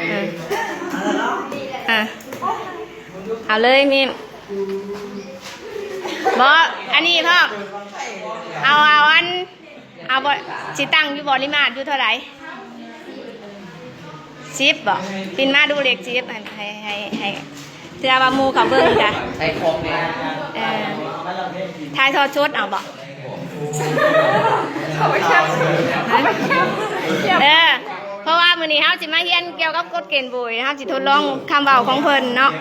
ເອີ ເອີ ເອົາເລີຍມິມ. ບໍ່ ອັນນີ້ພ້ອມ ເອົາ ເອົາອັນ ເອົາບໍ່ ຊິຕັ້ງຢູ່ບໍລິມາດຢູ່ເທົ່າໃດ? ສິບບໍ? ປິ່ນມາດູເລກສິບ ໃຫ້ ໃຫ້ ໃຫ້ ເທື່ອວ່າໝູ່ເຂົາເບິ່ງກະ ໃຫ້ຄອມເມນ ເອີ ຖ່າຍທອດສົດເອົາບໍ? ເອີ ເພາະວ່າມື້ນີ້ເຮົາຊິມາຮຽນກ່ຽວກັບກົດເກນໂບຍ ເຮົາຊິທົດລອງຄຳເວົ້າຂອງເພິ່ນເນາະ.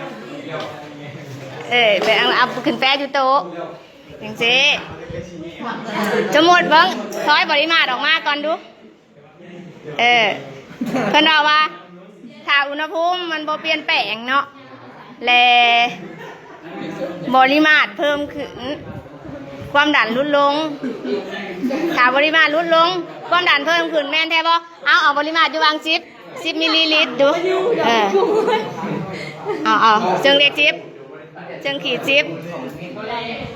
ເອີ ໄປເອົາ ເອົາຂຶ້ນແປຢູ່ໂຕະ ຈັ່ງຊີ້. ສົມມຸດເບິ່ງ ຖອຍບໍລິມາດອອກມາກ່ອນດູ. ເອີ ເພິ່ນເວົ້າວ່າ ຖ້າອຸນຫະພູມມັນບໍ່ປ່ຽນແປງເນາະ ແລະ ບໍລິມາດເພີ່ມຂຶ້ນ ຄວາມດັນຫຼຸດລົງ. ຖ້າບໍລິມາດຫຼຸດລົງ ຄວາມດັນເພີ່ມຂຶ້ນ ແມ່ນແທ້ບໍ່? ເອົາ ເອົາບໍລິມາດຢູ່ຫວ່າງສິບ ສິບມິລລີລິດດູ. ເອີ ເອົາ ເອົາ ເຊິ່ງເລກສິບ ເຊິ່ງຂີດສິບ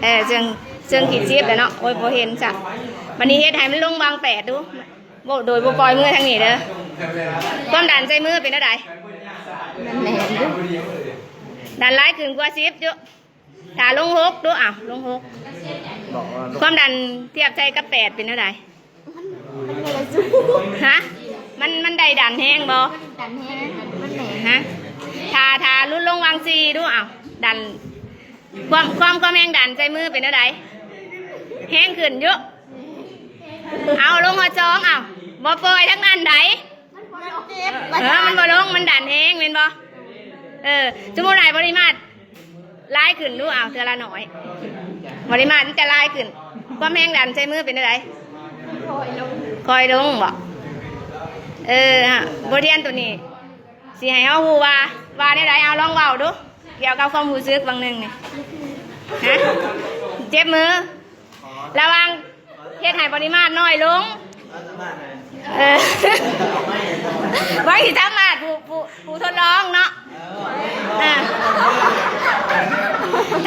ເອີ ເຊິ່ງ ເຊິ່ງຂີດສິບແຫຼະເນາະ. ໂອ້ຍ ບໍ່ເຫັນຊະ. ບັດນີ້ເຮັດໃຫ້ມັນລົງຫວ່າງແປດດູ. ໂອ້ ໂດຍບໍ່ປ່ອຍມືທາງນີ້ເດີ. ຄວາມດັນໃສ່ມືເປັນແນວໃດ? ແໜ້ນຢູ່ ດັນຫຼາຍຂຶ້ນກວ່າສິບຢູ່. ຖ້າລົງຫົກດູ ອ້າວ ລົງຫົກ ຄວາມດັນທຽບໃສ່ກັບແປດເປັນແນວໃດ? ມັນ ມັນບໍ່ໄດ້ສູງ ຮະ? ມັນ ມັນໄດ້ດັນແຮງບໍ່? ດັນແຮງ ມັນແໜ້ນ ຮະ? ຖ້າ ຖ້າຫຼຸດລົງຫວ່າງສີ່ດູ ອ້າວ ດັນ ຄວາມ ຄວາມ ຄວາມແຮງດັນໃສ່ມືເປັນແນວໃດ? ແຮງຂຶ້ນຢູ່. ເອົາ ລົງຮອດສອງ ເອົາ ບໍ່ປ່ອຍທາງນັ້ນໃດ. ມັນເຈັບ ເອີ ມັນບໍ່ລົງ ມັນດັນແຮງແມ່ນບໍ່? ເອີ ສົມມຸດໃຫ້ບໍລິມາດຫຼາຍຂຶ້ນດູ ເອົາ ເທື່ອລະໜ້ອຍ ບໍລິມາດມັນຈະຫຼາຍຂຶ້ນ. ຄວາມແຮງດັນໃສ່ມືເປັນແນວໃດ? ຄ່ອຍລົງ ຄ່ອຍລົງບໍ? ເອີ ບົດຮຽນໂຕນີ້ຊິໃຫ້ເຮົາຮູ້ວ່າ ວ່າແນວໃດ? ເອົາ ລອງເວົ້າດູ ກ່ຽວກັບຄວາມຮູ້ສຶກຫວ່າງໜຶ່ງນີ້. ຮະ? ເຈັບມື ລະຫວ່າງເຮັດໃຫ້ປະລິມານນ້ອຍລົງ ເອີ ວ່າຊິສາມາດ ຜູ້ ຜູ້ ຜູ້ທົດລອງເນາະ ເອີ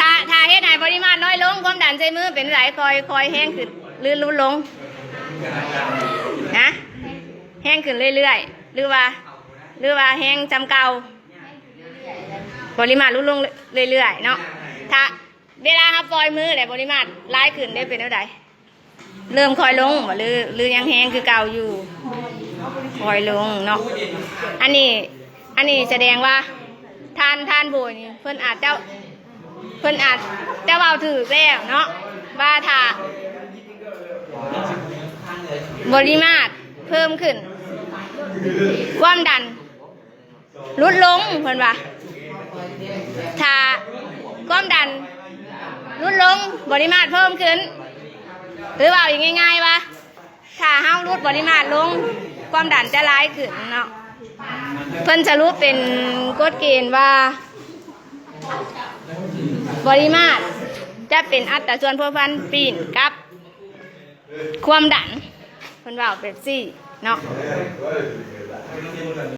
ຖ້າ ຖ້າເຮັດໃຫ້ປະລິມານນ້ອຍລົງ ຄວາມດັນໃສ່ມືເປັນໃດ? ຄ່ອຍ ຄ່ອຍແຮງຂຶ້ນ ຫຼື ຫຼຸດລົງ? ຮະ? ແຮງຂຶ້ນເລື້ອຍໆ ຫຼືວ່າ ຫຼືວ່າແຮງສ່ຳເກົ່າ? ປະລິມານຫຼຸດລົງເລື້ອຍໆເນາະ ຖ້າ ເວລາເຮົາປ່ອຍມືແລ້ວ ບໍລິມາດຫຼາຍຂຶ້ນເດ້ ເປັນແນວໃດ? ເລີ່ມຄ່ອຍລົງບໍ່ ຫຼື ຫຼືຍັງແຮງຄືເກົ່າຢູ່? ຄ່ອຍລົງເນາະ. ອັນນີ້ ອັນນີ້ສະແດງວ່າທ່ານ ທ່ານໂບຍນີ້ ເພິ່ນອາດຈະ ເພິ່ນອາດຈະເວົ້າຖືກແລ້ວເນາະ ວ່າຖ້າບໍລິມາດເພີ່ມຂຶ້ນ ຄວາມດັນ ຫຼຸດລົງ ເພິ່ນວ່າ ຖ້າຄວາມດັນຫຼຸດລົງ ບໍລິມາດເພີ່ມຂຶ້ນ ຫຼືເວົ້າອີກງ່າຍໆວ່າ ຖ້າເຮົາຫຼຸດບໍລິມາດລົງ ຄວາມດັນຈະຫຼາຍຂຶ້ນເນາະ. ເພິ່ນສະຫຼຸບເປັນກົດເກນວ່າ ບໍລິມາດຈະເປັນອັດຕາສ່ວນພົວພັນປີ້ນກັບ ຄວາມດັນ ເພິ່ນເວົ້າແບບຊີ້ເນາະ.